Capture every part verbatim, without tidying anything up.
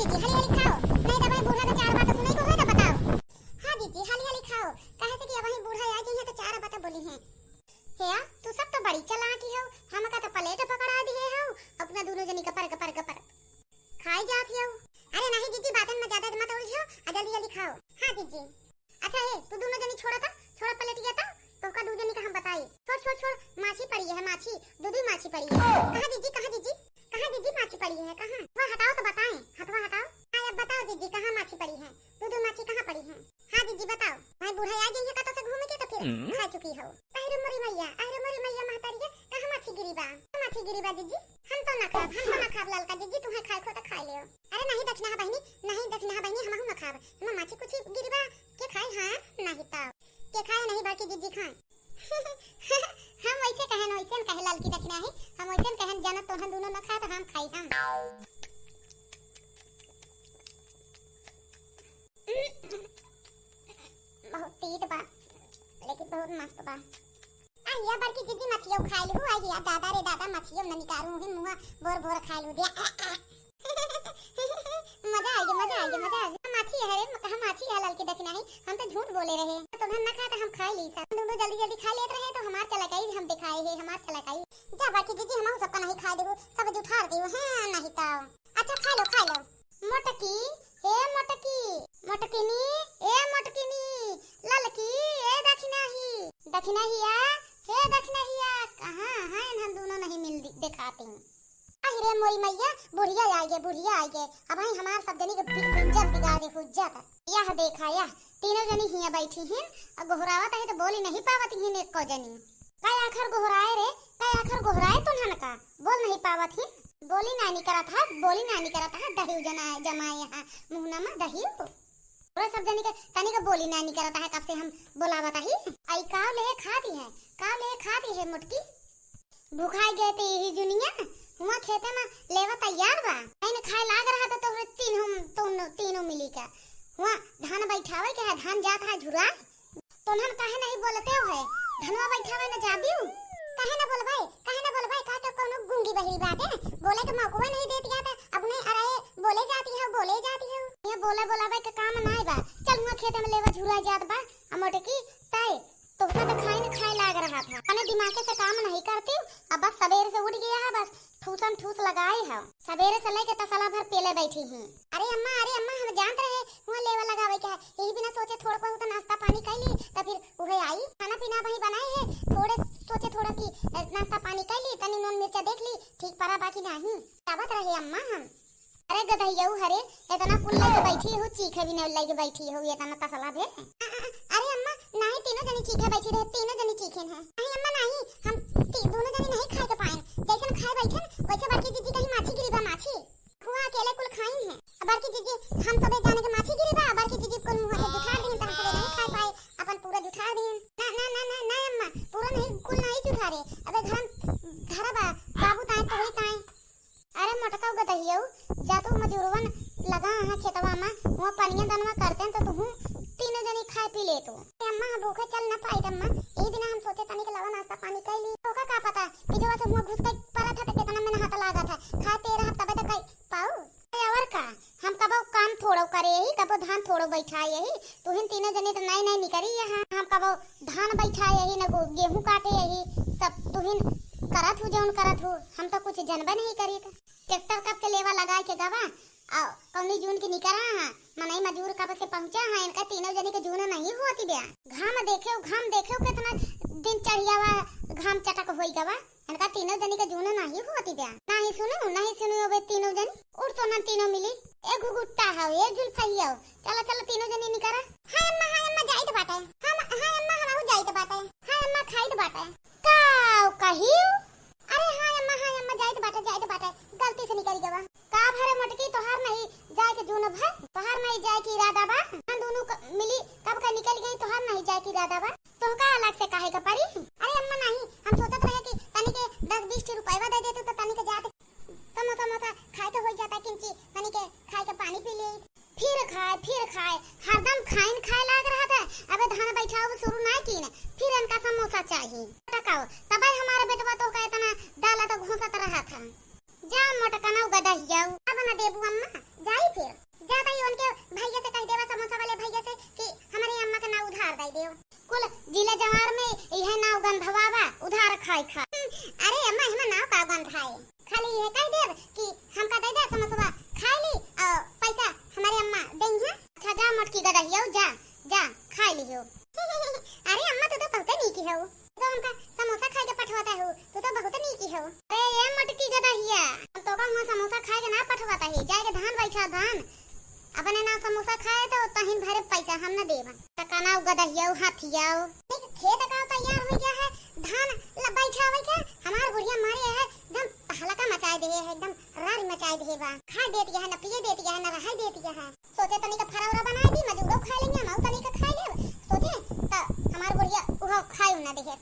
जीजी, हाली हाली खाओ, नहीं तो भाई बूढ़ा के चार बात सुने को होए तो बताओ। हाँ जीजी, हाली हाली खाओ, काहे से कि अब वही बूढ़ा आ जाइए तो चार बात बोली हैं। हे आ, तू सब तो बड़ी चालाक ही हो, हमका तो प्लेट पकड़ा दिए हो, अपना दोनों जनी गपर गपर गपर खाई जात हो। अरे नहीं जीजी, बातन में ज्यादा मत उलझो, आ जल्दी जल्दी खाओ। हाँ जीजी। अच्छा हे, तू दोनों जनी छोड़ा था, छोड़ा प्लेटिया था, तोहका दू जनी का हम बताई। छोड़ छोड़ छोड़, माछी पड़ी है, माछी, दू दू माछी पड़ी है। कहाँ जीजी, कहाँ जीजी, कहाँ जीजी माछी पड़ी है, कहाँ? हथवा हटाओ तो बताएं, हथवा हटाओ। हाँ अब बताओ जीजी, कहाँ माछी पड़ी है, दू दू माछी कहाँ पड़ी है? हाँ जीजी बताओ, भाई बूढ़ा आ जाइए कतो से घूम के तो फिर हम्म। खा चुकी हो। अरे मोरी मैया, अरे मोरी मैया महतारिया, कहाँ माछी गिरी बा? कहाँ माछी गिरी बा जीजी? हम तो ना खाब, हम तो ना खाब ललका जीजी, तुम्हें खाए खो तो खाए लियो। अरे नहीं दखिनहा बहिनी, नहीं दखिनहा बहिनी, हमहू ना खाब। हम माछी कुछ गिरी बा के खाई, हाँ नहीं तो के खाए नहीं बल्कि जीजी खाए। हम वैसे कहन, वैसे न कहे ललकी दखिनहा है, हम वैसे न कहन जनत तोहन दोनों ना खा तो हम खाई हम। बहुत तीत बा, लेकिन बहुत मस्त बा। आ हिया बड़की जीजी मछियो खाइल हु, आ हिया दादा रे दादा मछियो न निकारू ही मुँह बोर बोर खाइल हु दिया। मजा आइगे, मजा आइगे, मजा आइगे। माछी है रे, कहाँ माछी है ललकी दखिनहा है, हम तो झूठ बोले रहे। तो हम ना खा तो हम खाई ली सब। दोनों जल्दी जल्दी खा लेत रहे तो हमार चला गई, हम दिखाए है, हमार चला गई। जा बड़की जीजी हम सबका नहीं खाए देबू, सब जुठार देबू, हाँ नहीं तो। अच्छा खा लो, खा लो। मोटकी, ए मोटकी, मोटकिनी, ए मोटकिनी, ललकी, ए दखिनही, दखिनहिया, हे दखिनहिया, कहाँ हैं हम दोनों नहीं मिल दि-, देखाती। अहि रे मोरी मैया, बुढ़िया आइगे, बुढ़िया आइगे, अब ही हमार सब जनी के बि-, इज्जत बिगाड़ दे, इज्जत। यह देखा, यह तीनों जनी हियाँ बैठी हैं, अब गोहरावत है तो बोली नहीं पावत हैं एको जनी। कै आखर गोहराए रे, कै आखर गोहराए तुन्हन का, बोल नहीं पावत ही। बोली नानी करत है, बोली नानी करत है, दहिउ जना-, जमाए यहाँ, मुहना में दहिउ। पूरा सब जनी के तनी के बोली नानी करत है, कब से हम बोलावत ही। आई काव ले खाती है, काव ले खाती है मोटकी। भुखाई गए थे यही जुनिया, हुआ खेते में लेवा तैयार बा। आइन खाए लाग रहा था तोहरे तीनों, तीनों, तीनों मिली का। हुआ धान बैठावे के है, धान जात है झुराए। तोन्हन काहे नहीं बोलते हो है? धनवा बैठावे न जाबिउ? काहे न बोलबे? काहे न बोलबे? का तो कौनो गूंगी बहिरी बाटे? बोले के मौकवा नहीं देत जात, अपने अरे बोले जाती हो, बोले जाती हो। ये बोले बोलावे के काम नाई बा। चल हुआ खेते में लेवा झुरा जात बा। आ मोटकी, तय तोहका तो खाए न खाए लाग रहा था। अपने दिमागे से काम नहीं करती, अब बस सवेरे से उठ गया है, बस ठूसम ठूस लगाए है। सवेरे से लेके तसला भर पेले बैठी ही। अरे अम्मा, अरे अम्मा, हम जानत रहे हुआ लेवा लगावे के है, यही बिना सोचे थोड़ा बहुत नाश्ता पानी कर ली, तो फिर उहे आई। खाना पीना वही बनाए है, थोड़े सोचे थोड़ा की, अ, नाश्ता पानी कर ली, तनी नून मिर्चा देख ली, ठीक परा बाकी नहीं। आवत रहे अम्मा हम। अरे गदहियऊ हरे, इतना कुल लेके बैठी हो, चीखे भी नहीं लेके बैठी हो, ये इतना तसला भे। अ, अ, अ, अरे अम्मा, नहीं, तीनों जनी चीखे बैठी रहे, तीनों जनी चीखे हैं। नहीं अम्मा, नहीं, हम ती-, दोनों जनी नहीं खाए के पाए। जैसन खाए बैठन, वैसे बड़की जीजी कहीं माछी गिरी बा, माछी। हुआ अकेले कुल खाइन है। अब बड़की जीजी, हम सबे जाने के माछी गिरी बा, बड़की जीजी कुल मुँह से जुठार दीन, त हम सबे नहीं खाए पाए, अपन पूरा जुठार दीन। ना, ना, ना, ना, ना अम्मा, पूरा नहीं, कुल नहीं जुठारे। अबे घर, घर बा, बाबू ताए, तोहरी ताए। अरे मोटका गदहियऊ, जा तू मजूरवन लगा है खेतवा में, वहाँ पनिया दनवा करते हैं तो तुहू तीनों जनी खाए पी ले तू। ए अम्मा, हम भूखे चल न पाई अम्मा, यही बिना हम सोचे तनी के लावा नाश्ता पानी कर ली। तोका का पता, पिछवा से हुआ घुस के परत है तो कितना मेहनत लागत है, खाए पे रहा तबे तो कई पाऊ। अरे और का, हम कबो काम थोड़ो करे यही, कबो धान थोड़ो बैठाए यही, तुहिन तीनों जने तो नए नए निकरी यहाँ, हम कबो धान बैठाए यही, न गो-, गेहूं काटे यही, सब तुहिन करत हु जौन करत हु, हम तो कुछ जनबे नहीं करी। ट्रैक्टर कब से लेवा लगाए के गवा, आ कौनी जून के निकरा हा, मनई मजूर कब से पहुंचा हा, इनका तीनों जने के जून नहीं होती ब्या। घाम देखे, घाम देखे कितना दिन चढ़ियावा घाम चटक होई गवा। इनका तीनों जनी के जून नाही होती ब्या। नाही सुनू, नाही सुनू, अबे तीनों जनी उठ तो ना तीनों मिली। ए घुघुट्टा हव, ए जुल्फई हव, चला, चला तीनों जनी निकरा। हाय अम्मा, हाय अम्मा, जाइत बाटे। हम, हाय अम्मा, हमहू जाइत बाटे। हाय अम्मा, खाइत बाटे। का कहियो? अरे हाय अम्मा, हाय अम्मा, जाइत बाटे, जाइत बाटे, गलती से निकल गवा। का भरे मोटकी, तोहार नहीं जाए के जून भर, तोहार नहीं जाए के इरादा बा। हम दोनों क-, मिली कब का निकल गई, तोहार नहीं जाए के इरादा बा। तोहका अलग से काहे के परी? अरे अम्मा नाही, हम सोचत रहे कि तनी के दस बीस ठे रुपयवा दे देतू तो तनी के जात समोसा समोसा खाए के होई जाता, किंची तनी के खाए के पानी पी ले। फिर खाए, फिर खाए, हरदम खाइन खाए लाग रहा था। अबे धान बैठाओ शुरू ना कीन, फिर इनका समोसा चाहिए। टकाओ, तबे हमारा बेटवा तोहका इतना डाला तो घोंसत रहा था। जा मोटकनऊ गदहियऊ, अब ना देबू अम्मा, जाई फिर। जा भाई उनके भैया से कह देवा, समोसा वाले भैया से कि हमरे अम्मा के ना उधार दे देव। कुल जिला जवार में इहे नाव गंधवा बा, उधार खाए खा। हम्म, अरे अम्मा, एहमा नाव का गंध है? खाली इहे कह देब कि हमका दे दे समोसवा, खाई ली और पैसा हमरे अम्मा देइहैं। अच्छा जा मोटकी गदहिया, जा, जा, खाई लिहो। अरे अम्मा, तू तो बहुते नीकी हऊ, तू तो हमका समोसा खाए के पठवाता हऊ, तू तो बहुते नीकी हऊ। अरे ये मोटकी गदहिया, हम तोका हुआँ समोसा खाए के ना पठवाता ही, जाए के धान बैठा धान, अपने नाव समोसा खाए तो तहिन भरे पैसा हम न देबा। टकना गदहिया, हाथिया, देख खेत का तैयार हो गया है, धान ल-, बैठावे के, हमार बुढ़िया मारे है, एकदम तहलका मचाए दे है, एकदम रारी मचाए दे बा। खाए देती है, न पिए देती है, न रहाई देती है। सोचे तनी का फरौरा बनाए दी, मजूरो खाए लेंगे, हम तनी का खाए लेब। सोचे त हमार बुढ़िया उहो खाए ना देहे।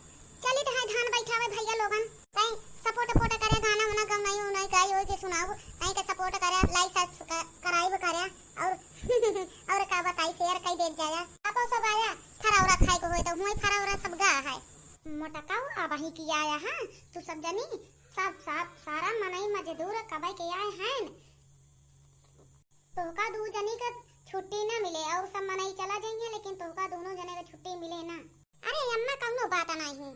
चली त है धान बैठावे भैया लोगन, तई सपोर्ट सपोर्ट करे, गाना उना गौनाई उनाई गाई होई के सुनाओ, तई के सपोर्ट करे, लाइक सब्सक्राइब करे और और का बताई, शेयर कई देत जाया। आपो सब आया, फरौरा खाए को होई तो हुई फरौरा सब गा है। मोटकाऊ अब ही की आया है, तू सब जनी, सब, सब सारा मनई मजदूर कबई के आए हैं। तोहका दू जनी का छुट्टी ना मिले और सब मनई चला जाइए, लेकिन तोहका दोनों जने का छुट्टी मिले ना। अरे अम्मा, कौनो बात नहीं,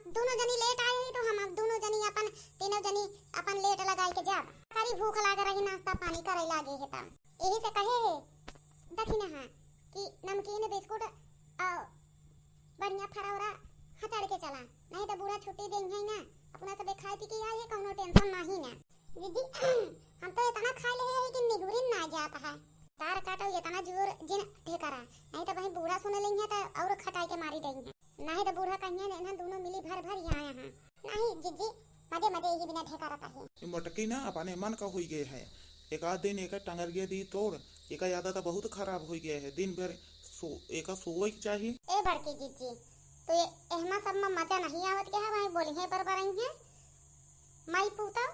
दोनों जनी लेट आए ही तो हम अब दोनों जनी अपन, तीनों जनी अपन लेट लगाई के जाब। करी भूख लाग रही, नाश्ता पानी करे लागे है तब। यही से कहे है दखिना हाँ कि नमकीन बिस्कुट और बढ़िया फरौरा हचड़ के चला, नहीं तो बूढ़ा छुट्टी देइहैं ना, अपना सबे खाए पी के आए है, कौनो टेंशन नहीं ना। दीदी, हम तो इतना खा ले है कि निगुरिन ना जात है। तार काटो इतना जोर जिन ठेकरा, नहीं तो वहीं बूढ़ा सुन लेइहैं तो और खटाई के मारी देइहैं। नहीं तो बूढ़ा कहिहैं, "इन्हन दोनों मिली भर भर यहाँ, यहाँ।" नहीं जिज्जी, मजे मजे यही बिना ढेकरा रही। ई मोटकी ना अपने मन का हुई गए है, एक आध दिन एक टंगरिया दी तोड़, एक आदत बहुत खराब हुई गए है, दिन भर सो, एक सोवे के चाही। ए बड़की जिज्जी, तो ये एहमा सब में मजा नहीं आवत के है, वहीं बोली है पर बरई है। माई पूता,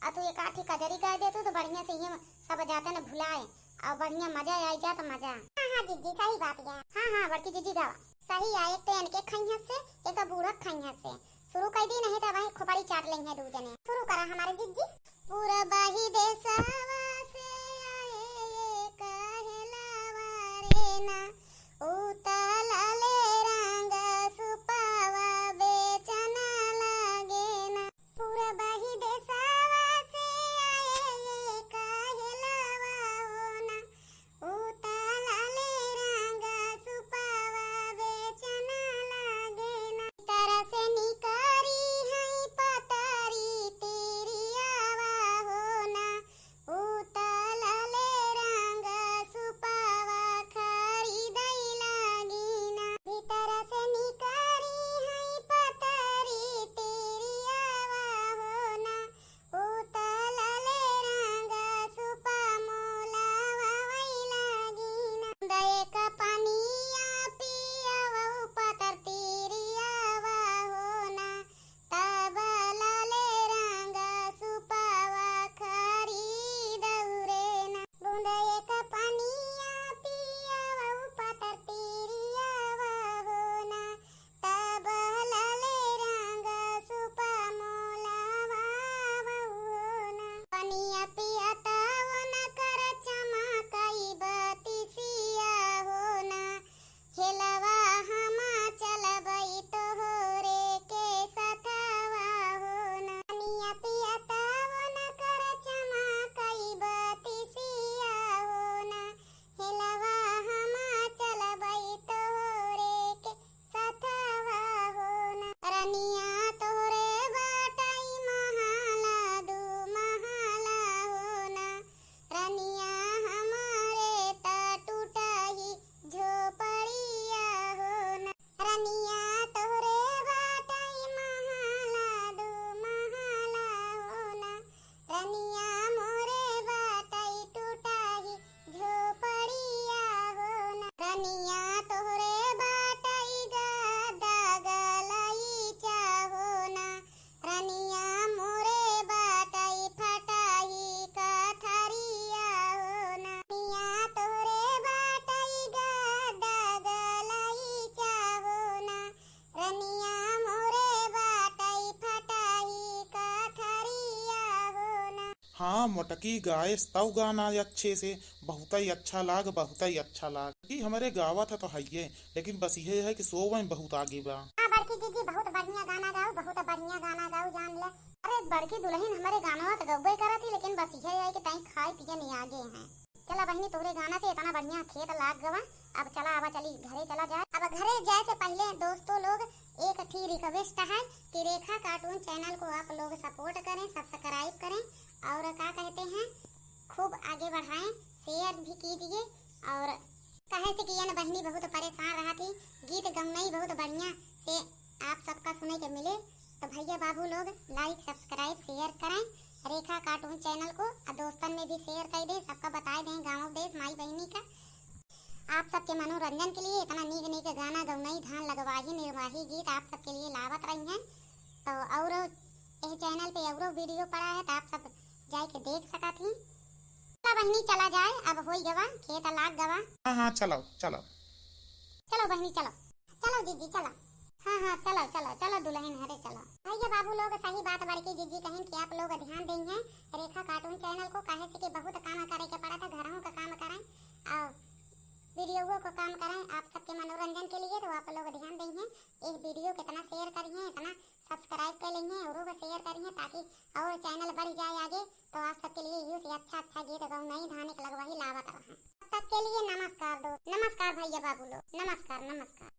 आ तू एक आठी कजरी गाय देतू तो बढ़िया से ये सब जाते न भुलाए, और बढ़िया मजा आई जात मजा। हाँ, हाँ, जिज्जी, सही बात है। हाँ, हाँ, बड़की जिज्जी गावा। सही है, एक तो इनके खइया से, एक बूढ़ा खइया से। शुरू कर दी, नहीं तो वहीं खोपड़ी चाट लेंगे दू जने। शुरू करा हमारे जिज्जी। पूरा बाही देशवा से आए ये कहलवा रे ना, उतल ले रंग सुपवा बेचन लागे ना। पूरा बाही देशवा से आए ये कहलवा हो ना, उतल ले रंग सुपवा बेचन लागे ना। तरस निकारी है पतरी तिरियावा हो ना, उतल ले रंग सुपवा खरीदै लागे। हाँ मोटकी, गाएस तउ गाना अच्छे से, बहुत ही अच्छा लाग, बहुत ही अच्छा लाग। कि हमरे गावत है तो हइये, लेकिन बस यह है कि सोवे में बहुत आगे बा। हाँ बड़की जीजी, बहुत बढ़िया गाना गाओ, बहुत बढ़िया गाना गाओ जान ले। अरे बड़की दुलहिन, हमरे गानवा तो गउबे करत ही, लेकिन बस यह है कि तई खाए पिए में आगे हैं। चला बहिनी, तोहरे गाना से इतना बढ़िया खेत लाग गवा। अब चला, अब चली घरे चला जाए। अब घरे जाए से पहिले दोस्तों लोग, एक ठी request है कि रेखा cartoon channel को आप लोग support करें, subscribe करें, और क्या कहते हैं, खूब आगे बढ़ाएं, share भी कीजिए। और कहे से कि यन बहिनी बहुत परेशान रहत ही, गीत गौनई बहुत बढ़िया से आप सबका सुने के मिले, तो भैया बाबू लोग like, subscribe, share करें रेखा cartoon channel को, और दोस्तन में भी share कर दें, सबका बताए दें गाँव देश माई बहिनी का। आप सबके मनोरंजन के लिए इतना नीक नीक गाना, गौनई, धान लगवाही, निरवाही गीत आप सबके लिए लावत रही हैं। तो और यह channel पे औरो video पड़ा है, तो आप सब जाके देख सकत ही। चला बहिनी, चला जाए, अब होई गवा, खेत लाग गवा। हाँ हाँ, चलो चलो। चलो बहिनी, चलो, चलो जीजी, चलो। हाँ हाँ, चलो चलो चलो दुलहिन, हरे चलो। भैया बाबू लोग, सही बात बड़की जीजी कहिन कि आप लोग ध्यान देइहें रेखा cartoon channel को, काहे से कि बहुत काम करे के पड़त है, घरहूँ का काम करें और videoओ को काम करें आप सबके मनोरंजन के लिए। तो आप लोग ध्यान देइहें, एक video कितना share करिहें, इतना subscribe कर लेइहें, औरों को share करिहें, ताकि और channel बढ़ जाए आगे, तो आप सबके लिए यूं से अच्छा अच्छा गीत गौनई, धान एक लगवाही लावत रहें। तब तक के लिए नमस्कार दोस्त, नमस्कार भैया बाबू लोग, नमस्कार, नमस्कार।